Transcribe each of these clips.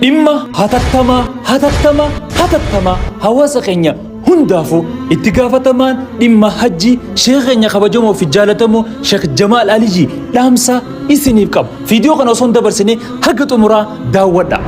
Dhimma hatattamaa hatattamaa hatattamaa hawaasa keenya hundaafuu itti gaafatamaan dhimma hajjii sheekh keenya kabajamoo fi jaalatamoo Sheekh Jamaal Alijii dhaamsa isiniif qaba. Viidiyoo kana osoo hin dabarsine haga xumuraa daawwadha.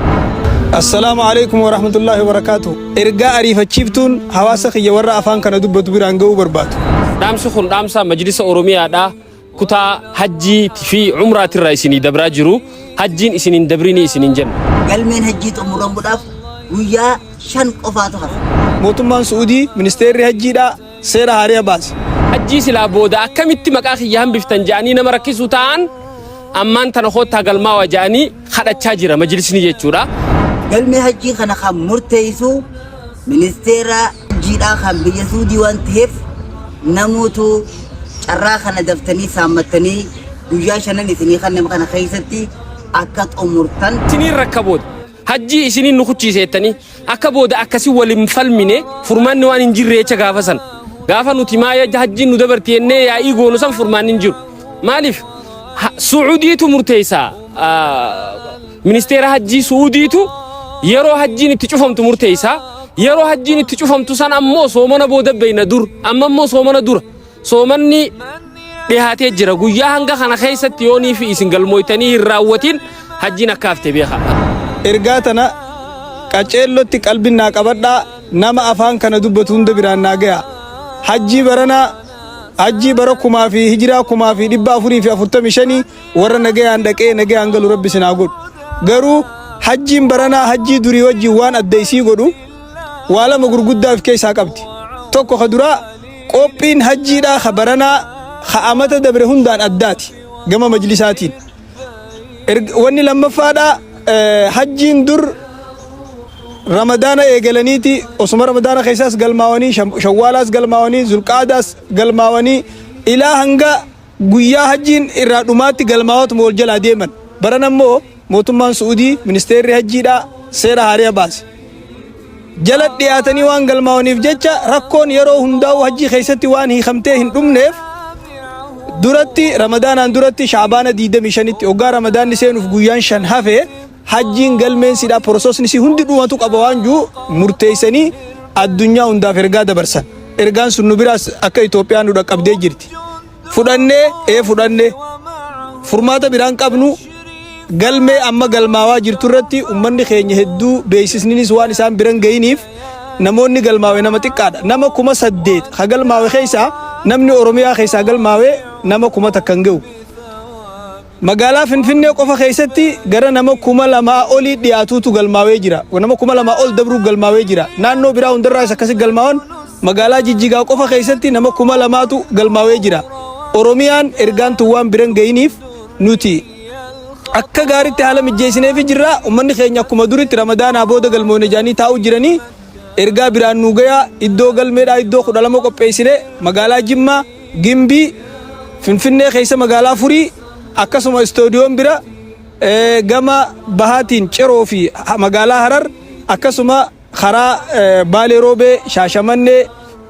Assalaamu alaikum warahmatullaahi wabarakaatuh. Ergaa ariifachiiftuun hawaasa kiyya warra afaan kana dubbatu biraan ga'uu barbaadu. Dhaamsi kun dhaamsa Majlisa Oromiyaadha. Kutaa Hajjii fi Umraatirraa isinii dabraa jiru. Hajjiin isin hin dabrinii isiniin jenna. Galmeen hajjii xumuramuudhaaf guyyaa 5 qofaatu hafe. Mootummaan Su'uudii ministeerri hajjiidhaa seera haariya baase. Hajjii silaa booda akkamitti maqaa kiyya hambiftan ja'anii nama rakkisuu ta'an ammaan tana koottaa galmaawa ja'anii kadhachaa jira majlisni jechuudha. Galmee hajjii kana kan murteessu ministeera hajjiidhaa kan biyya Suudii waan ta'eef namuutu carraa kana daftanii saammattanii guyyaa shanan isinii kanneen kana keessatti akka xumurtan. Isiniin rakka booda hajjii isiniin nu kuchiise jettanii akka booda akkasi wal hin falmine, furmaanni waan hin jirre jecha. Gaafa san gaafa nuti maaya hajjiin nu dabarti jennee yaa'ii goonu san furmaanni hin jiru. Maaliif? Su'uudiitu murteessa. Ministeera hajjii Su'uudiitu yeroo hajjiin itti cufamtu murteessa. Yeroo hajjiin itti cufamtu san ammoo soomana booda beeyna dur, amma ammoo soomana dura soomanni dhihaatee jira. Guyyaa hanga kana keessatti yoonii fi isin galmooytanii hin raawwatin hajjiin akka hafte beeka. Ergaa tana qaceellotti qalbiin naa qabadhaa, nama afaan kana dubbatu hunda biraan naa gaya. Hajjii baranaa, hajjii bara kumaa fi hijiraa 1445, warra nagayaan dhaqee nagayaan galu rabbi isin haa godhu. Garuu hajjiin baranaa hajjii durii wajjin waan adda isii godhu waa lama gurguddaa of keessaa qabdi. Tokko ka duraa, qophiin hajjiidhaa ka baranaa ka amata dabre hundaan addaati gama majlisaatiin. Wanni lammaffaadhaa, hajjiin dur Ramadaana eegalaniiti osuma Ramadaana keessaas galmaawanii, Shawwaalaas galmaawanii, Zulqaadaas galmaawanii, ilaa hanga guyyaa hajjiin irraa dhumaatti galmaawatuma wal jalaa deeman. Baran ammoo mootummaan Su'udii ministeerri hajjiidhaa seera haariya baase. Jala dhiyaatanii waan galmaawaniif jecha rakkoon yeroo hundaa'u hajjii keessatti waan hiikamtee hin dhumneef, duratti Ramadaanaan duratti Shaabaana 25tti, hoggaa Ramadaanni seenuuf guyyaan 5 hafe, hajjiin galmeen sidhaa processni si hundi dhumatu qaba waan jiru murteessanii addunyaa hundaaf ergaa dabarsan. Ergaan sun nu biraas akka Itoophiyaan nu dhaqqabdee jirti. Fudhannee ee fudhannee, furmaata biraan qabnu. Galmee amma galmaawaa jirtu irratti uummanni keenya hedduu beeksisninis waan isaan biran gahiniif namoonni galmaawe nama xiqqaadha. Nama 8000 ka galmaawe keessaa namni Oromiyaa keessaa galmaawe nama 1000 hin gahu. Magaalaa Finfinnee qofa keessatti gara nama 2000 olii dhiyaatuutu galmaawee jira. Nama 2000 ol dabruu galmaawee jira. Naannoo biraa hundarraas akkasi galmaawan. Magaalaa Jijjigaa qofa keessatti nama 2000tu galmaawee jira. Oromiyaan ergaan tun waan biran gahiniif nuti akka gaariitti haala mijjeessineefi jirra. Uummanni keenya akkuma duritti Ramadaanaa booda galmoone jaanii taa'uu jiranii ergaa biraan nu gayaa. Iddoo galmeedhaa iddoo 12 qopheessine: magaalaa Jimmaa, Gimbii, Finfinnee keessa magaalaa Furii, akkasuma istoodiyoon bira, gama bahaatiin Ciroo fi magaalaa Harar, akkasuma karaa Baalee Roobee, Shaashamannee,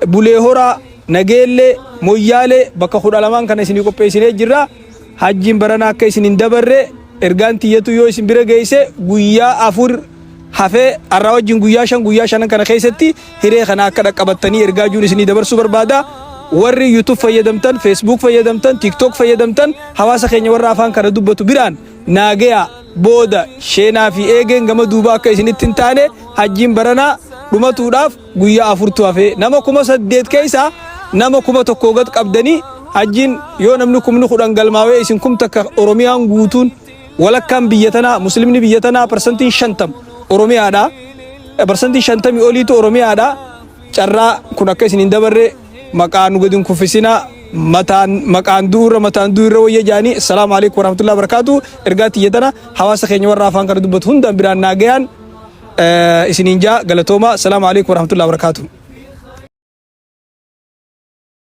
Bulee Horaa, Nageellee, Moyyaalee, bakka 12n kana isinii qopheessinee jirra. Hajjiin barana akka isin hin dabarre ergaan tiyyatu yoo isin bira geesse, guyyaa 4 hafee har'aa wajjin guyyaa 5, guyyaa shanan kana keessatti hiree kana akka dhaqqabattanii ergaa juun isinii dabarsuu barbaada. Warri YouTube fayyadamtan, Facebook fayyadamtan, TikTok fayyadamtan, hawaasa keenya warra afaan kana dubbatu biraan naagayaa. Booda sheenaa fi eegeen gama duubaa akka isinitti hin taane, hajjiin baranaa dhumatuudhaaf guyyaa afurtu hafee, nama 8000 keessaa nama 1000 gad qabdanii, hajjiin yoo namni 10,000 galmaawee isin 1000, Oromiyaan guutuun, walakkaan biyya tanaa, muslimni biyya tanaa 50% Oromiyaadha. 50% oliitu Oromiyaadha. Carraa kun akka isin hin dabarre, maqaa nu gadi hin kuffisinaa. Mataan maqaan du'urra mataan du'urra wayya jaanii. Assalaamu alaikum warahmatullahi wabarakatuh. Ergaa tiyya tana hawaasa keenya warra afaan kana dubbatu hundaan biraan naa gayaan isiniin jaa. Galatooma. Assalaamu alaikum warahmatullahi wabarakatuh.